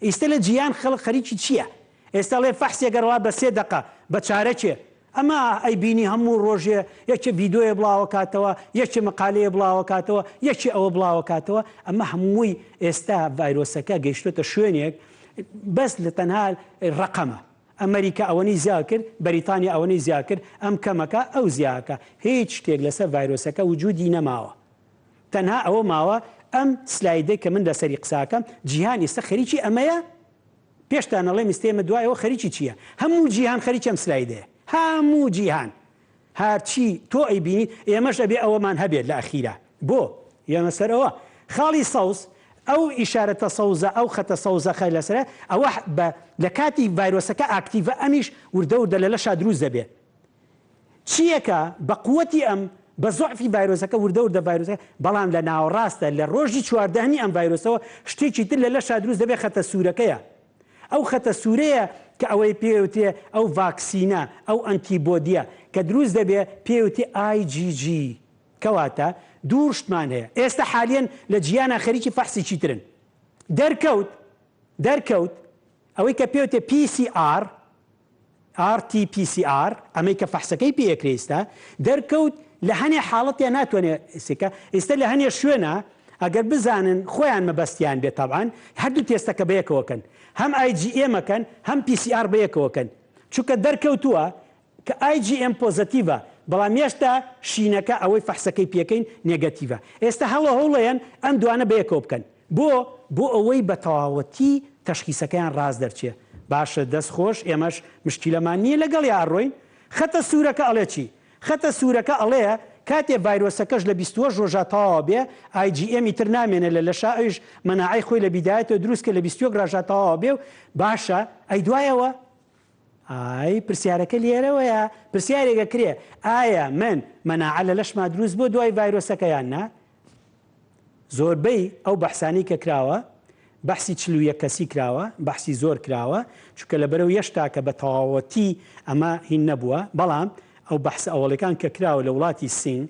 A: ئیستە لە جیهان خەڵک خەریکی چیە ئێستا ئەڵێ فەحسێک ئەڕوا بە سێ دەقە بە چارەکێ ئەمە ئەیبینی هەموو ڕۆژێ یەکێ ڤیدۆیە بڵاوەکاتەوە یەکێ مقالەیە بڵاوەکاتەوە یەکێ ئەوە بڵاوەکاتەوە ئەمە هەمووی ئێستا ڤایرۆسەکە گەیشتۆتە شوێنێک بەس لە تەنها ڕەقەمە ئەمریکا ئەوەنەی زیا کرد، بەریتانیا ئەوەنەی زیا کرد، ئەم کەمەکا ئەو زیاکا. هیچ شتێک لەسەر ڤایرۆسەکە وجودی نەماوە. تەنها ئەوە ماوە ئەم سلایدەی کە من لەسەری قساکەم، جیهان ئیستا خەریکی ئەمەیە؟ پێشتان ئەڵێم ئیستا ئێمە دوای ئەوە خەریکی چییە؟ هەموو جیهان خەریکی ئەم سلایدەیە. هەموو جیهان. هەرچی تۆ ئەیبینیت ئێمەش ئەبێ ئەوەمان هەبێت لە ئەخیرا. بۆ؟ یەمە سەر ئەوە. خاڵی سەوز، ئەو ئیشارەتە سەوزە، ئەو خەتە سەوزە خە لەسەرە، ئەوە بە لە کاتی ڤایرۆسەکە ئاکتیڤە ئەمیش وردە وردە لە لەشا دروست دەبێ. چییەکە بە قوەتی ئەم بە زوعفی ڤایرۆسەکە وردە وردە ڤایرۆسەکە بەڵام لە ناوەڕاستە لە ڕۆژی چواردەهەمی ئەم ڤایرۆسەوە شتێکی تر لە لەشا دروست دەبێ خەتە سوورەکەیە. ئەو خەتە سوورەیە کە ئەوەی پێوترێ ئەو ڤاکسینە، ئەو ئەنتیبۆدیە کە دروست دەبێ پێوتی IgG. کەواتە دوو شتمان هەیە ئێستا حالیەن لە جیهانا خەریکی فەحسێکی ترن دەرکەوت دەرکەوت ئەوەی کە پێوتێ PCR RT-PCR ئەمەی کە فەحسەکەی پێ ئەکرێ ئیستا دەرکەوت لە هەنێ حاڵەتیا ناتوانێ سکە ئیستا لە هەنێ شوێنە ئەگەر بزانن خۆیان مەبەستیان بێت تەبعەن هەردوو تێستەکە بەیەکەوە کەن هەم IgM کەن هەم PCR بەیەکەوە کەن چونکە دەرکەوتووە کە IgM پۆزەتیڤە بەڵام یەشتا شینەکە ئەوەی فەحسەکەی پێکەین نێگەتیڤە ئێستا هەڵە هەوڵەیەن ئەم دوانە بەیەکەوە بکەن بۆ؟ بۆ ئەوەی بە تەواوەتی تەشخیسەکەیان ڕاست دەرچێ باشە دەست خۆش ئێمەش مشکیلەمان نیە لەگەڵیا ئەڕۆین خەتە سورەکە ئەڵێ چی؟ خەتە سورەکە ئەڵێ کاتێ ڤایرۆسەکەش لە 28 ڕۆژا تەواوە بێ IgM ئیتر نامێنێ لە لەشا ئەویش مەناعەی خۆی لە بیدایەتەوە دروست کرد لە 21 ڕژا تەواوە بێ و باشە ئەی دوایەوە ئای پرسیارەکە لێرەوەیە پرسیارێک ئەکرێ ئایا من مەناعە لە لەشما دروست بۆ دوای ڤایرۆسەکە یان نا؟ زۆربەی ئەو بەحسانەی کە کراوە بەحسی 41 کەسی کراوە بەحسی زۆر کراوە چونکە لەبەرەو یەشتا کە بە تەواوەتی ئەمە هین نەبووە بەڵام ئەو بەحسە ئەوەڵەکان کە کراوە لە وڵاتی سین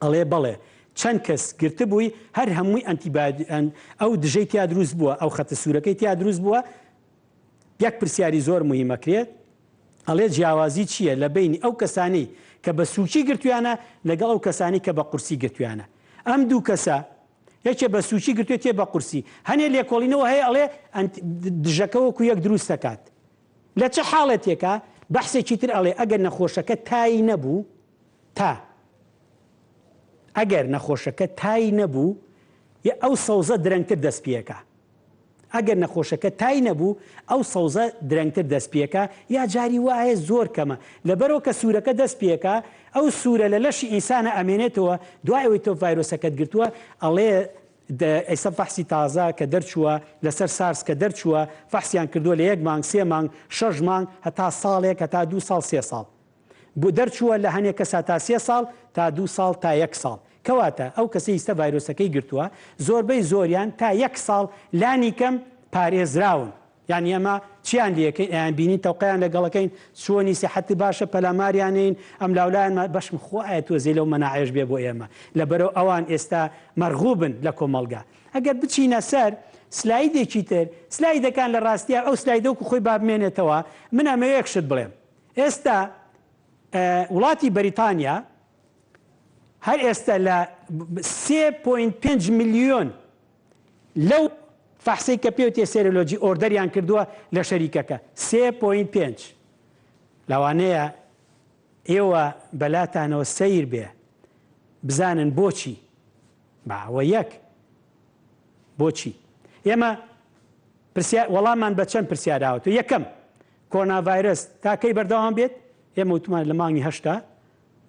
A: ئەڵێ بەڵێ چەند کەس گرتبووی هەر هەمووی ئەنتیبادی ئەو دژەی تیا دروست بووە ئەو خەتە سوورەکەی تیا دروست بووە یەک پرسیاری زۆر موهیم ئەکرێت ئەڵێ جیاوازی چییە لە بەینی ئەو کەسانەی کە بە سووکی گرتویانە لەگەڵ ئەو کەسانی کە بە قورسی گرتویانە ئەم دوو کەسە یەکێ بە سووکی گرتوێ تێ بە قورسی هەنێ لێکۆڵینەوە هەیە ئەڵێ دژەکە وەکو یەک دروست دەکات لە چ حاڵەتێکا بەحسێکی تر ئەڵێ ئەگەر نەخۆشەکە تای نەبوو. تا. ئەگەر نەخۆشەکە تای نەبوو یە ئەو سەوزە درەنگتر دەست پێکا. ئەگەر نەخۆشەکە تای نەبوو ئەو سەوزە درەنگتر دەست پێکا یا جاری وا هەیە زۆر کەمە لەبەرئەوە کە سوورەکە دەست پێکا ئەو سوورە لە لەشی ئینسانا ئەمێنێتەوە دوای ئەوەی تۆ ڤایرۆسەکەت گرتووە ئەڵێ ئێستا فەحسی تازە کە دەرچووە لەسەر سارس کە دەرچووە فەحسیان کردووە لە یەک مانگ سێ مانگ شەش مانگ هەتا ساڵێک هەتا دوو ساڵ سێ ساڵ بۆ دەرچووە لە هەنێ کەسا تا سێ ساڵ تا دوو ساڵ تا یەک ساڵ کەواتە ئەو کەسەی ئیستە ڤایرۆسەکەی گرتووە زۆربەی زۆریان تا یەک ساڵ لانی کەم پارێزراون یانی ئەمە چیان لێکەین ئەیان بینین تەوقەیان لەگەڵەکەین چۆنی سیحەت باشە پەلاماریانین ئەم لاولایان بەشم خوایە تۆزێ لەو مەناعەیەش بێ بۆ ئێمە لەبەرەو ئەوان ئێستا مەرغوبن لە کۆمەڵگا ئەگەر بچینە سەر سلایدێکی تر سلایدەکان لە ڕاستیا ئەو سلایدە وەکو خۆی با بمێنێتەوە من ئەمەوێ یەک شت بڵێم ئێستا وڵاتی بەریتانیا هەر ئێستا لە 3.5 ملیۆن لەو فەحسەی کە پێوتێ serology order یان کردووە لە شەریکەکە 3.5 لەوانەیە ئێوە بەلاتانەوە سەیر بێ بزانن بۆچی باوە یەک بۆچی ئێمە پرسیار وەڵامان بە چەند پرسیاراوەتەوە یەکەم کۆرۆنا ڤایرەس تا کەی بەردەوام بێت؟ ئێمە وتمان لە مانگی هەشتا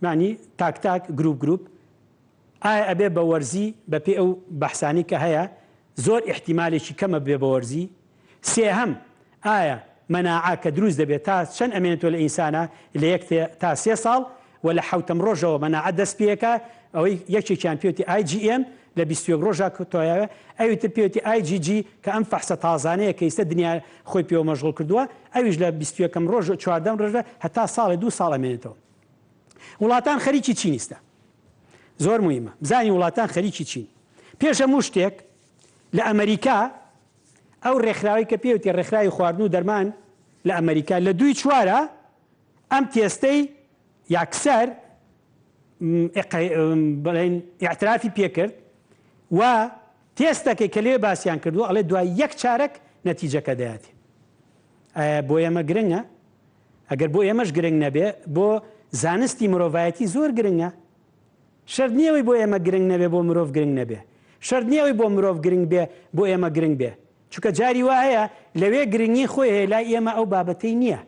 A: مانی تاک تاک گروپ گروپ ئایا ئەبێ بە وەرزی بە پێی ئەو بەحسانی کە هەیە زۆر ئیحتیمالێکی کەمە ببێ بە وەرزی سێهەم ئایا مەناعە کە دروست دەبێت تا چەند ئەمێنێتەوە لە ئینسانا لە یەک تا سێ ساڵ و لە حەوتەم ڕۆژەوە مەناعە دەست پێکا ئەوەی یەکێکیان پێوتی IgM لە 21 ڕۆژا تۆیاوە ئەوی تر پێوتی IgG کە ئەم فەحسە تازانەیە کە ئیستە دنیا خۆی پێوە مەشغوڵ کردووە ئەویش لە 21 ڕۆژ و چواردەم ڕۆژە هەتا ساڵێ دوو ساڵ ئەمێنێتەوە وڵاتان خەریکی چین ئیستا زۆر موهیمە بزانی وڵاتان خەریکی چین پێش هەموو شتێک لە ئەمریکا ئەو ڕێکخراوی کە پێوتی ڕێکخراوی خواردن و دەرمان لە ئەمریکا لە دووی چوارە ئەم تێستەی یاکسەر بڵێن ئیعترافی پێکرد و تێستەکەی کە لێ باسیان کردووە ئەڵێ دوای یەک چارەک نەتیجەکە دەیاتێ. ئایا بۆ ئێمە گرنگە؟ ئەگەر بۆ ئێمەش گرنگ نەبێ بۆ زانستی مرۆڤایەتی زۆر گرنگە. شەرت نییە ئەوەی بۆ ئێمە گرنگ نەبێ بۆ مرۆڤ گرنگ نەبێ. شەرت نییە ئەوەی بۆ مرۆڤ گرنگ بێ بۆ ئێمە گرنگ بێ. چونکە جاری وا هەیە لەوێ گرنگی خۆی هەیە لای ئێمە ئەو بابەتەی نییە.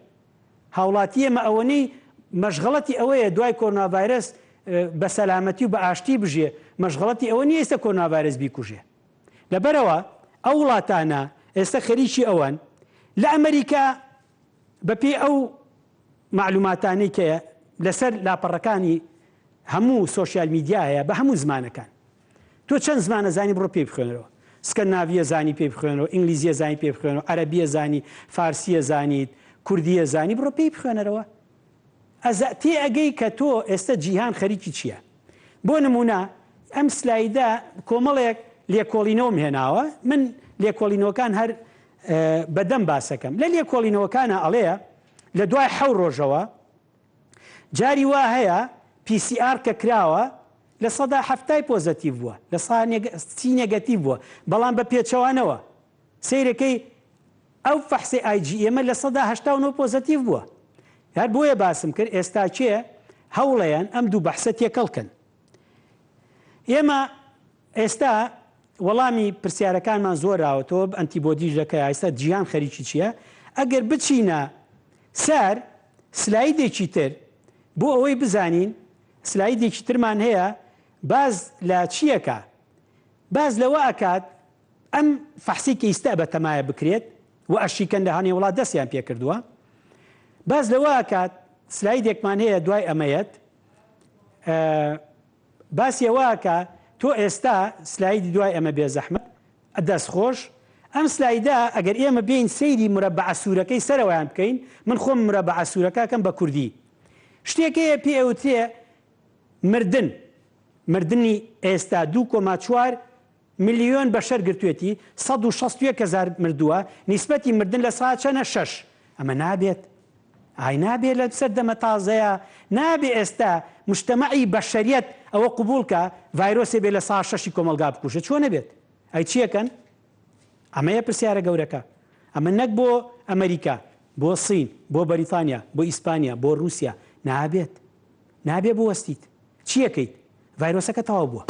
A: هاوڵاتی ئێمە ئەوەنەی مەشغەڵەتی ئەوەیە دوای کۆرۆنا ڤایرەس بە سەلامەتی و بە ئاشتی بژێ، مەشغەڵەتی ئەوە نییە ئێستا کۆرۆنا ڤایرەس بیکوژێ. لەبەرئەوە ئەو وڵاتانە ئێستا خەریکی ئەوەن. لە ئەمەریکا بەپێی ئەو مەعلوماتانەی کە لەسەر لاپەڕەکانی هەموو social media هەیە بە هەموو زمانەکان تۆ چەند زمان ئەزانی بڕۆ پێی بخوێنەرەوە. سکەندناڤیە زانی پێی بخوێنەرەوە، ئینگلیزیە زانی پێی بخوێنەرەوە، عەرەبیە زانی، فارسیە زانیت، کوردیە زانی بڕۆ پێی بخوێنەرەوە. ئەزا تێ ئەگەی کە تۆ ئێستە جیهان خەریکی چیە. بۆ نمونە ئەم سلایدە کۆمەڵێک لێکۆڵینەوەم هێناوە، من لێکۆڵینەوەکان هەر بە دەم باسەکەم. لە لێکۆڵینەوەکانا ئەڵێ لە دوای حەو ڕۆژەوە جاری وا هەیە PCR کە کراوە 70% ی positive بووە، 30% negative بووە، بەڵام بە پێچەوانەوە سەیرەکەی ئەو فەحسەی IgM 89% positive بووە. هەر بۆیە باسم کرد ئێستا کێ هەوڵەیەن ئەم دوو بەحسە تێکەڵ کەن. ئێمە ئێستا وەڵامی پرسیارەکانمان زۆر راوەتەوە antibody ش دەکە ئێستا جیهان خەریکی چییە؟ ئەگەر بچینە سەر سلایدێکی تر بۆ ئەوەی بزانین سلایدێکی ترمان هەیە باز لە چیەکە باز لەوە ئەکات ئەم فەحسی کە ئیستا بەتەمایە بکرێت و ئەشیکەن لە هەنێ وڵات دەستیان پێکردووە باز لەوە ئەکات سلایدێکمان هەیە دوای ئەمەیەت باسی ئەوە ئەکا تۆ ئێستا سلایدی دوای ئەمە بێزەحمەت دەست خۆش ئەم سلایدە ئەگەر ئێمە بێین سەیری مرەبەعە سوورەکەی سەرەوەیان بکەین من خۆم مرەبەعە سوورەکە ئەکەم بە کوردی شتێک هەیە پێ ئەوترێ مردن مردنی ئێستا 2.4 ملیۆن بەشەر گرتوێتی 161 هەزار مردووە نیسبەتی مردن لە سا چەنە شەش ئەمە نابێت ئای نابێ لەم سەردەمە تازەیا نابێ ئێستا مجتەمەعی بەشەریەت ئەوە قبوڵ کا ڤایرۆسێ بێ لە سا شەشی کۆمەڵگا بکوژێ چۆن ئەبێت ئەی چیەکەن ئەمەیە پرسیارە گەورەکە ئەمە نەک بۆ ئەمریکا بۆ سین بۆ بەریتانیا بۆ ئیسپانیا بۆ رووسیا نابێت. نابێ بوەستیت. چیەکەیت؟ ڤایرۆسەکە تەواو بووە.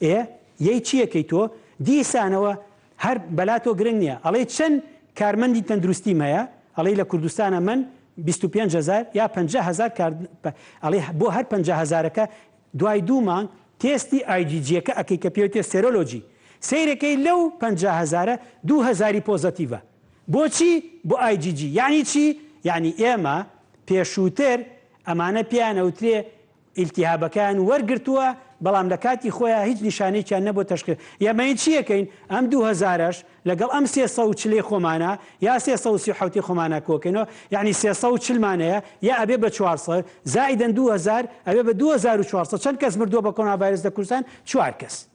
A: ئێ یەی چیەکەی تۆ؟ دیسانەوە هەر بەلا تۆ گرنگ نییە. ئەڵێی چەند کارمەندی تەندروستیم هەیە؟ ئەڵێی لە کوردستانە من 25 هەزار یا 50 هەزار کار ئەڵێ بۆ هەر 50 هەزارەکە دوای دوو مانگ تێستی IgG یەکە ئەکەی کە پێوتێ serology سەیرەکەی لەو 50 هەزارە دوو هەزاری positive ە. بۆچی؟ بۆ IgG. یەعنی چی؟ یەعنی ئێمە پێشووتر ئەمانە پێیان ئەوترێ ئیلتیهابەکەیان وەرگرتووە بەڵام لە کاتی خۆیا هیچ نیشانەیەکیان نەبووە تەشخیس ئێمە چی ئەکەین ئەم دوو هەزارەش لەگەڵ ئەم 340 ی خۆمانە یا 337 ی خۆمانە کۆکەینەوە یەعنی 340 مان هەیە یا ئەبێ بە 400 زائیدەن 2000 ئەبێ بە 2400 چەند کەس مردووە بە کۆرۆنا ڤایرۆس لە کوردستان؟ چوار کەس.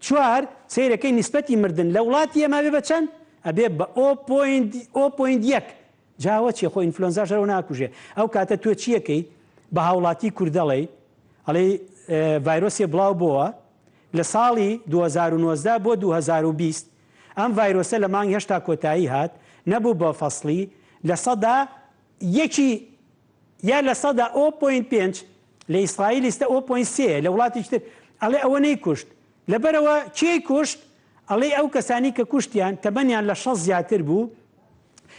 A: چوار، سەیرەکەی نیسبەتی مردن لە وڵاتی ئێمە ئەبێ بە چەند؟ ئەبێ بە o point o point یەک. جا ئەوە چیە؟ خۆ ئینفلۆنزاش هەر ئەو ناکوژێ. ئەو کاتە تۆ چیەکەی؟ بە هاوڵاتی کورد دەڵێی، ئەڵێی ڤایرۆسێ بڵاو بۆوە لە ساڵی 2019 بۆ 2020 ئەم ڤایرۆسە لە مانگی هەشتا کۆتایی هات، نەبوو بە فەسڵی، لە یەکی یا o point پێنج لە ئیسرائیل ئیستە o point سێیە لە وڵاتێکی تر ئەڵێ ئەوە نەیکوشت لەبەرئەوە کێی کوشت ئەڵێی ئەو کەسانی کە کوشتیان تەمەنیان لە 60 زیاتر بوو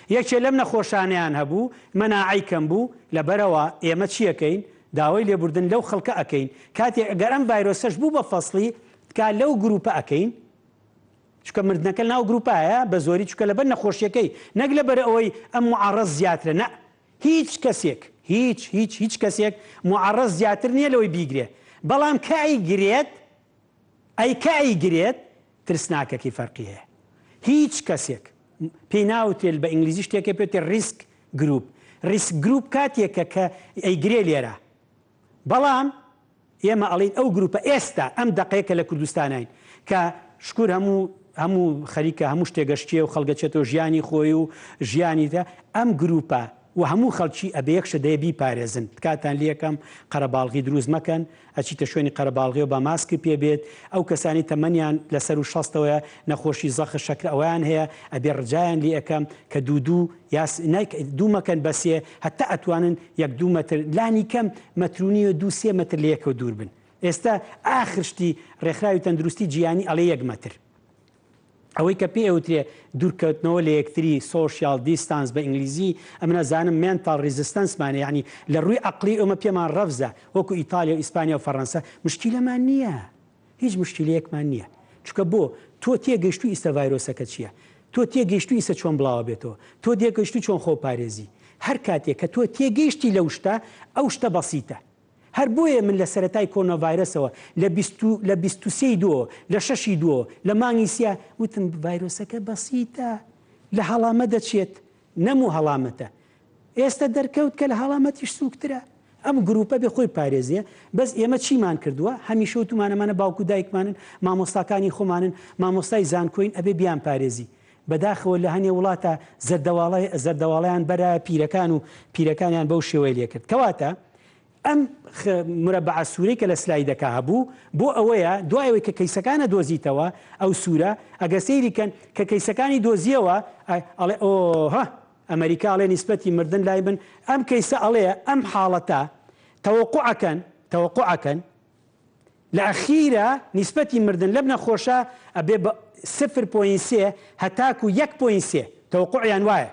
A: یەکێ لەم نەخۆشانەیان هەبوو مەناعەی کەم بوو لەبەرئەوە ئێمە چیەکەین داوای لێبوردن لەو خەڵکە ئەکەین کاتێک ئەگەر ئەم ڤایرۆسەش بوو بە فەسڵی تکا لەو گروپە ئەکەین چونکە مردنەکە لەناو گروپایە بە زۆری چونکە لەبەر نەخۆشیەکەی نەک لەبەر ئەوەی ئەم معەڕەز زیاترە نا هیچ کەسێک هیچ هیچ هیچ کەسێک معەڕەز زیاتر نییە لەوەی بیگرێ بەڵام کە ئەیگرێت ئەی کە ئەیگرێت ترسناکەکەی فەرقی هەیە هیچ کەسێک پێی ناوترێت بە ئینگلیزی شتێکە پێوتێ risk group risk group کاتێکە کە ئەیگرێ لێرە بەڵام ئێمە ئەڵێین ئەو گروپە ئێستا ئەم دەقەیە کە لە کوردستاناین کە شکور هەموو هەموو خەریکە هەموو شتێک گەشتیە و خەڵک ئەچێتەوە ژیانی خۆی و ژیانی تە ئەم گروپە و هەموو خەڵکی ئەبێ یەک شت هەیە بیپارێزن تکاتان لێکەم قەرەباڵغی دروست مەکەن ئەچیتە شوێنی قەرەباڵغیەوە با ماسک پێ بێت ئەو کەسانی تەمەنیان لەسەر و شەستەوەیە نەخۆشی زەخت شەکرە ئەوەیان هەیە ئەبێ ڕجایان لێ ئەکەم کە دوو دوو یا دوو مەکەن بە سێ هەتا ئەتوانن یەک دوو مەتر لانی کەم مەتر و نیوە دوو سێ مەتر لە یەکەوە دوور بن ئێستا ئاخر شتی ڕێکخراوی تەندروستی جیهانی ئەڵێ یەک مەتر ئەوەی کە پێ ئەوترێ دوورکەوتنەوە لە یەکتری social distance بە ئینگلیزی ئەمن ئەزانم mental resistance مانە یعنی لە ڕووی عەقڵی ئێمە پێمان ڕەفزە وەکو ئیتالیا و ئیسپانیا و فەڕەنسا مشکیلەمان نییە هیچ مشکیلەیەکمان نییە چونکە بۆ تۆ تێگەیشتووی ئیستە ڤایرۆسەکە چییە تۆ تێگەیشتووی ئیستە چۆن بڵاوە بێتەوە تۆ تێگەیشتووی چۆن خۆ پارێزی هەر کاتێک کە تۆ تێگەیشتی لەو شتە ئەو شتە بەسیتە هەر بۆیە من لە سەرەتای کۆرۆنا ڤایرەسەوە لە بیست و لە 23 ی دووەوە لە شەشی دووەوە لە مانگی سیا وتم ڤایرۆسەکە بەسیتە لە هەڵامە دەچێت نەمو هەڵامەتە ئێستە دەرکەوت کە لە هەڵامەتیش سووکترە. ئەم گرووپە بێ خۆی پارێزێ، بەس ئێمە چیمان کردووە؟ هەمیشە وتومانە ئەمانە باوک و دایکمانن، مامۆستاکانی خۆمانن، مامۆستای زانکۆین ئەبێ بیانپارێزی. بەداخەوە لە هەنێ وڵاتا زەردەواڵە زەردەواڵەیان بەرایە پیرەکان و پیرەکانیان بەو شێوەیە لێ کرد. کەواتە ئەم مرەبەعە سوورەی کە لە سلایدەکە هەبوو بۆ ئەوەیە دوای ئەوەی کە کەیسەکانە دۆزیتەوە ئەو سوورە ئەگەر سەیری کەن کە کەیسەکانی دۆزیەوە ئەڵێ ئۆه ئەمەریکا ئەڵێ نیسبەتی مردن لای من ئەم کەیسە ئەڵێ ئەم حاڵەتە تەوەقوع ئەکەن تەوەقوع ئەکەن لە ئەخیرا نیسبەتی مردن لەم نەخۆشە ئەبێ بە سفر point سێ هەتاکو یەک point سێ تەوەقوعیان وایە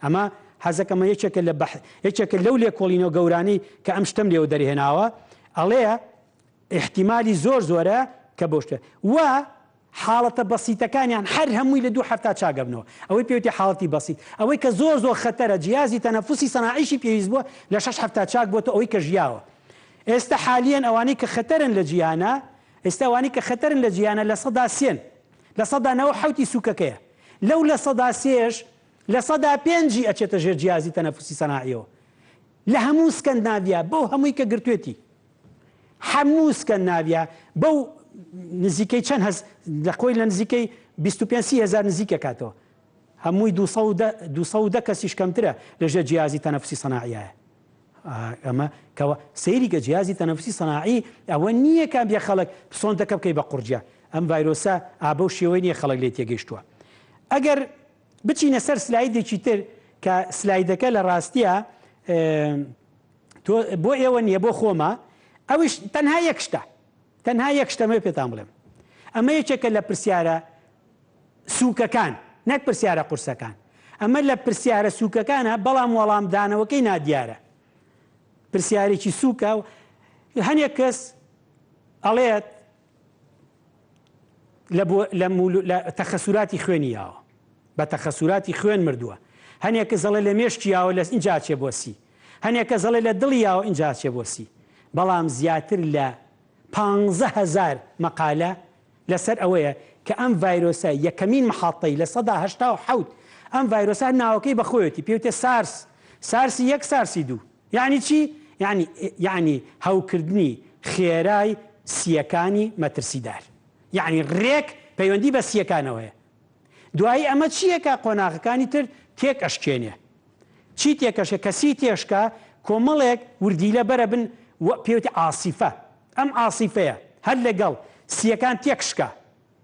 A: ئەمە حەزەکەمە یەکێکە لە بەح یەکێکە لەو لێکۆڵینەوە گەورانەی کە ئەم شتەم لێوە دەرهێناوە ئەڵێ ئیحتیمالی زۆر زۆرە کە بەو شتە و حاڵەتە بەسیتەکانیان هەر هەمووی لە دوو هەفتا چاک ئەبنەوە ئەوەی پێوتی حاڵەتی بەسیت ئەوەی کە زۆر زۆر خەتەرە جیازی تەنەفوسی سەناعیشی پێویست بووە لە شەش هەفتا چاک بۆتە ئەوەی کە ژیاوە ئێستا حالیەن ئەوانەی کە خەتەرن لە جیهانا ئێستا ئەوانەی کە خەتەرن لە جیهانا 3% 97% ی سووکەکەیە لەو 3% 5% ی ئەچێتە ژێر جیازی تەنەفوسی سەناعیەوە لە هەموو سکەندناڤیا بەو هەمووی کە گرتوێتی هەموو سکەندناڤیا بەو نزیکەی چەند هەز لە خۆی لە نزیکەی 25 سی هەزار نزیک ئەکاتەوە هەمووی 210 کەسیش کەمترە لەژێر جیازی تەنەفسی سەناعیایە ئەمە کەەوە سەیری کە جیازی تەنەفسی سەناعی ئەوە نییە کام بێ خەڵک سۆندەکە بکەی بە قورجە ئەم ڤایرۆسە ئابە و شێوەی نییە خەڵک لێ تێگەیشتووە ئەگەر بچینە سەر سلایدێکی تر کە سلایدەکە لە ڕاستیە تۆ بۆ ئێوە نییە بۆ خۆمە. ئەویش تەنها یەک شتە، تەنها یەک شتەمە پێتان بڵێم، ئەمە یەکێکە لە پرسیارە سووکەکان نەک پرسیارە قورسەکان، ئەمە لە پرسیارە سووکەکانە بەڵام وەڵامدانەوەکەی نادیارە. پرسیارێکی سووکە و هەنێک کەس ئەڵێت لە تەخەسوراتی خوێنی یاوە بە تەخەسوراتی خوێن مردووە هەنێک کەس ئەڵێ لە مێشکی یاوە لە ئینجا چێ بۆ سی هەنێک کەس ئەڵێ لە دڵی یاوە ئینجا چێ بۆ سی بەڵام زیاتر لە 15,000 مەقالە لەسەر ئەوەیە کە ئەم ڤایرۆسە یەکەمین محەتەی 87% ئەم ڤایرۆسە ناوەکەی بەخۆیەتی پێوتێ سارس سارسی یەک سارسی دوو یەعنی چی؟ یەعنی یەعنی هەوکردنی خێرای سییەکانی مەترسیدار. یەعنی رێک پەیوەندی بە سییەکانەوە هەیە. دوایی ئەمە چییە کە قۆناغەکانی تر تێک ئەشکێنێ؟ چی تێکەشکێ؟ کە سی تێشکا کۆمەڵێک وردیلە بەرە بن و پێوتی عاسیفە. ئەم عاسیفەیە هەر لەگەڵ سییەکان تێکشکا.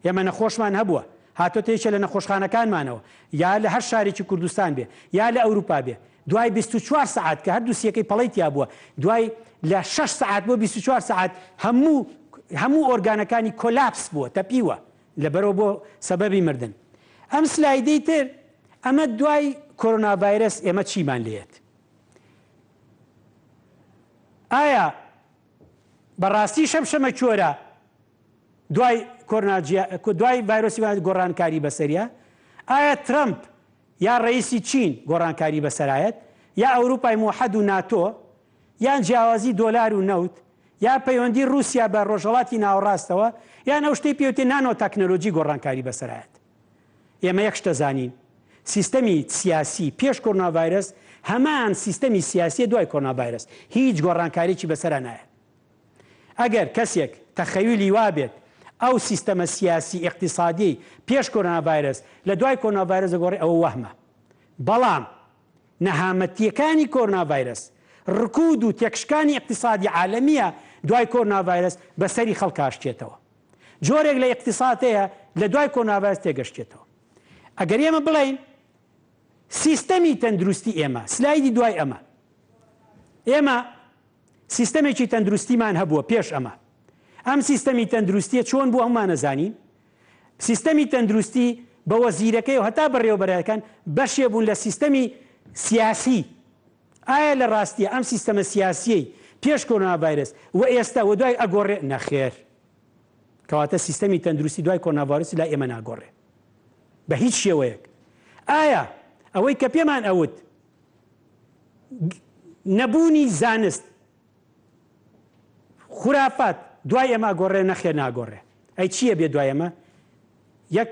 A: ئێمە نەخۆشمان هەبووە هاتۆتە یەکێ لە نەخۆشخانەکانمانەوە یا لە هەر شارێکی کوردستان بێ یا لە ئەوروپا بێ دوای 24 سەعات کە هەردوو سیەکەی پەڵەی تیا بووە دوای لە 6 سەعات بۆ 24 سەعات هەموو هەموو ئۆرگانەکانی collapse بووە تەپیوە لەبەرەوە بۆ سەبەبی مردن ئەم سلایدەی تر ئەمە دوای کۆرۆنا ڤایرەس ئێمە چیمان لێت ئایا بەڕاستی شەمشەمە کوێرە دوای کۆرنا دوای ڤایرۆسی گۆڕانکاری بەسەریە؟ ئایا ترەمپ یا ڕەئیسی چین گۆڕانکاری بەسەرایەت؟ یا ئەوروپای موحەد و ناتۆ؟ یان جیاوازی دۆلار و نەوت؟ یا پەیوەندی ڕوسیا بە ڕۆژهەڵاتی ناوەڕاستەوە؟ یان ئەو شتەی پێوتێ نانۆ تەکنەلۆجی گۆڕانکاری بەسەرایەت؟ ئێمە یەک شتە زانین سیستەمی سیاسی پێش کۆرنا ڤایرەس هەمان سیستەمی سیاسیە دوای کۆرنا ڤایرەس هیچ گۆڕانکاریی بەسەرا نایەت. ئەگەر کەسێک تەخەیولی وابێت ئەو سیستەمە سیاسی ئیقتیسادیەی پێش کۆرۆنا ڤایرەس لە دوای کۆرۆنا ڤایرەس دەگۆڕێ ئەوە وەهمە. بەڵام نەهامەتیەکانی کۆرۆنا ڤایرەس، ڕکود و تێکشکانی ئیقتیسادی عالەمیە دوای کۆرۆنا ڤایرەس بە سەری خەڵکا ئەشکێتەوە. جۆرێک لە ئیقتیساد هەیە لە دوای کۆرۆنا ڤایرەس تێگەشتێتەوە. ئەگەر ئێمە بڵێین سیستەمی تەندروستی ئێمە، سلایدی دوای ئەمە، ئێمە سیستەمێکی تەندروستیمان هەبووە پێش ئەمە. ئەم سیستەمی تەندروستیە چۆن بوو هەموومان ئەزانین. سیستەمی تەندروستی بە وەزیرەکەی و هەتا بەڕێوەبەرەکان بەشێ بوون لە سیستەمی سیاسی. ئایا لە ڕاستیە ئەم سیستەمە سیاسیەی پێش کۆرۆنا ڤایرەس و ئێستا و دوای ئەگۆڕێ؟ نەخێر. کەواتە سیستەمی تەندروستی دوای کۆرۆنا ڤایرەس لای ئێمە ناگۆڕێ بە هیچ شێوەیەک. ئایا ئەوەی کە پێمان ئەوت نەبوونی زانست خورافات دوای ئێمە ئەگۆڕێ نەخێر ناگۆڕێ ئەی چییە بێ دوای ئەمە یەک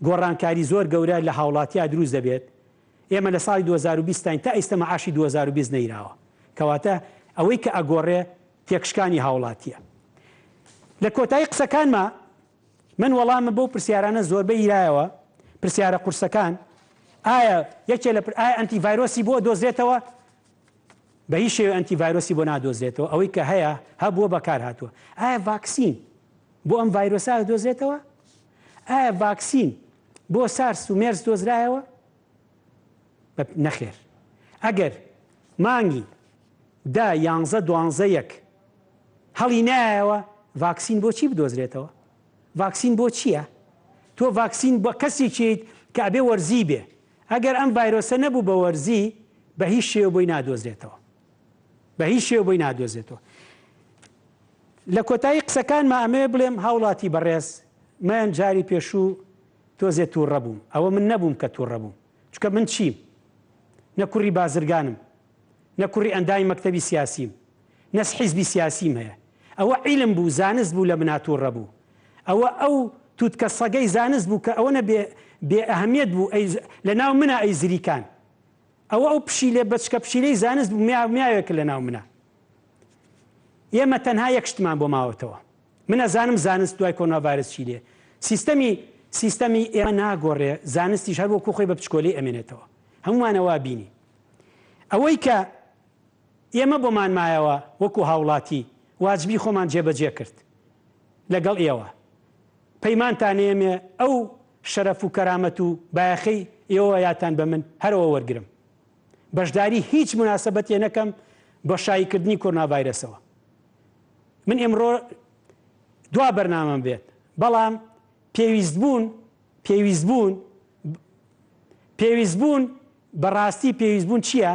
A: گۆڕانکاری زۆر گەورە لە هاوڵاتیا دروست دەبێت ئێمە لە ساڵی 2020 تاین تا ئیستا مەعاشی 2020 نەیراوە کەواتە ئەوەی کە ئەگۆڕێ تێکشکانی هاوڵاتیە لە کۆتایی قسەکانما من وەڵامم بەو پرسیارانە زۆربەی یرایەوە، پرسیارە قورسەکان، ئایا یەکێ لە ئایا ئەنتی ڤایرۆسی بۆ ئەدۆزرێتەوە؟ بە هیچ شێوەیە ئەنتی ڤایرۆسی بۆ نادۆزرێتەوە، ئەوەی کە هەیە هەبووە بەکار هاتووە. ئایا ڤاکسین بۆ ئەم ڤایرۆسە ئەدۆزرێتەوە؟ ئایا ڤاکسین بۆ سارس و مێرس دۆزرایەوە؟ نەخێر. ئەگەر مانگی دە، یانزە، دوانزە، یەک هەڵی نایەوە ڤاکسین بۆ چی بدۆزرێتەوە؟ ڤاکسین بۆ چییە؟ تۆ ڤاکسین بە کەسێکیت کە ئەبێ وەرزی بێ ئەگەر ئەم ڤایرۆسە نەبوو بە وەرزی بە هیچ شێوە بۆی نادۆزرێتەوە بە هیچ شێوە بۆی نادۆزێتەوە لە کۆتایی قسەکانما ئەمەوێ بڵێم هاوڵاتی بەڕێز من جاری پێشوو تۆزێ تووڕە بووم ئەوە من نەبووم کە تووڕە بووم چونکە من چیم نە کوڕی بازرگانم نە کوڕی ئەندامی مەکتەبی سیاسیم نەس حیزبی سیاسیم هەیە ئەوە عیلم بوو زانست بوو لە منا توڕە بوو ئەوە ئەو توتکە سەگەی زانست بوو کە ئەوەنە بێ بێ ئەهمیەت بوو ئەی لە ناو منا ئەی زریکان ئەوە ئەو پشیلە بەچکە پشیلەی زانست بوو میاو میاوێک لە ناو منا ئێمە تەنها یەک شتمان بۆ ماوەتەوە من ئەزانم زانست دوای کۆرۆنا ڤایرەس چی لێ سیستەمی سیستەمی ئێمە ناگۆڕێ زانستیش هەر وەکو خۆی بە بچکۆلەی ئەمێنێتەوە هەموومانەوە بینی ئەوەی کە ئێمە بۆمان مایەوە وەکو هاوڵاتی واجبی خۆمان جێبەجێ کرد لەگەڵ ئێوە. پەیمانتان ئێمێ ئەو شەرەف و کەرامەت و بایەخەی ئێوە یاتان بە من هەرەوە وەرگرم. بەشداری هیچ موناسەبەتێ نەکەم بە شایی کردنی کۆرۆنا ڤایرەسەوە. من ئمڕۆ دوا بەرنامەم بێت بەڵام پێویست بوون پێویست بوون پێویست بوون بەڕاستی پێویست بوون چییە؟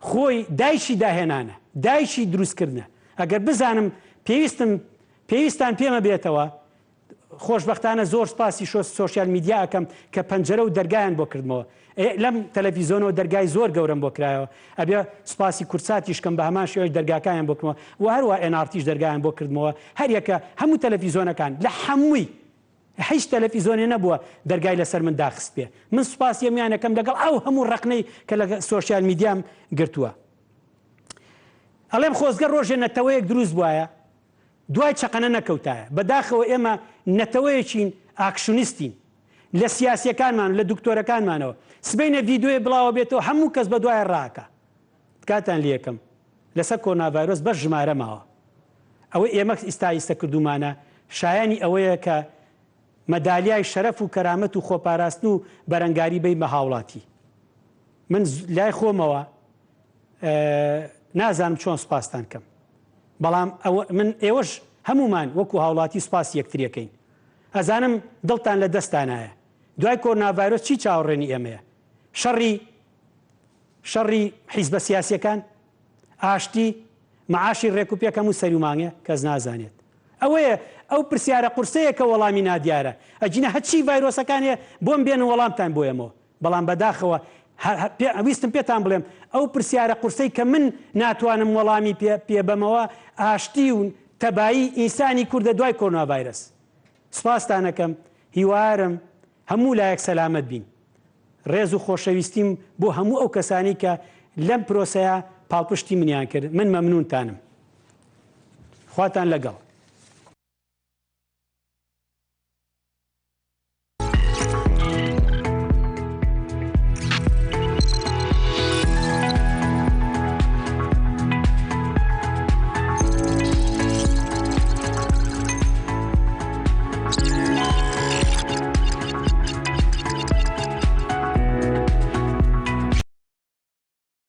A: خۆی دایکی داهێنانە، دایکی دروستکردنە. ئەگەر بزانم پێویستم پێویستان پێمە بێتەوە، خۆشبەختانە زۆر سپاسی سۆشیال میدیا ئەکەم کە پەنجەرە و دەرگایان بۆ کردمەوە. لەم تەلەفیزۆنەوە دەرگای زۆر گەورەم بۆ کرایەوە. ئەبێ سپاسی کوردساتیش کەم بە هەمان شێوەش دەرگاکانیان بۆ کردمەوە و هەروە ئێن ئاڕ تیش دەرگایان بۆ کردمەوە. هەریەکە هەموو تەلەفیزۆنەکان لە حەمووی هیچ تەلەفیزۆنێ نەبووە دەرگای لەسەر من داخستبێ. من سوپاسی هەموویان ئەکەم لەگەڵ ئەو هەموو ڕەخنەی کە لە سۆشیال میدیام گرتووە. ئەڵێم خۆزگە ڕۆژێ نەتەوەیەک دروست بوایە دوای چەقەنە نەکەوتایە. بەداخەوە ئێمە نەتەوەیەکین ئاکشنیستین. لە سیاسیەکانمان و لە دکتۆرەکانمانەوە. سبەینێ ڤیدیۆیە بڵاوە بێتەوە هەموو کەس بەدوایە ڕاکا. تکاتان لێکەم لەسەر کۆرنا ڤایرۆس بەس ژمارە ماوە ئەوەی ئێمە ئیستا ئیستە کردومانە شایانی ئەوەیە کە مەدالیای شەرەف و کەرامەت و خۆپاراستن و بەرەنگاری بەین بە هاوڵاتی من لای خۆمەوە نازانم چۆن سوپاستان کەم بەڵام ئەوە من ئێوەش هەمومان وەکو هاوڵاتی سوپاسی یەکتریەکەین ئەزانم دڵتان لە دەستانایە دوای کۆرنا ڤایرۆس چی چاوەڕێنی ئێمەیە شەڕی شەڕی حیزبە سیاسیەکان، ئاشتی، مەعاشی ڕێکوپێک هەموو سەر و مانگێ کەس نازانێت. ئەوەیە ئەو پرسیارە قورسەیە کە وەڵامی نادیارە. ئەگینا هەرچی ڤایرۆسەکان هەیە بۆم بێنن وەڵامتان بۆ یەمەوە. بەڵام بەداخەوە ویستم پێتان بڵێم ئەو پرسیارە قورسەی کە من ناتوانم وەڵامی پێ پێ بەمەوە ئاشتی و تەبایی ئینسانی کوردە دوای کۆرۆنا ڤایرەس. سپاستان ئەکەم هیوارم هەموو لایەک سەلامەت بین. ڕێز و خۆشەویستیم بۆ هەموو ئەو کەسانەی کە لەم پرۆسەیە پاڵپشتی منیان کرد، من مەمنونتانم. خواتان لەگەڵ.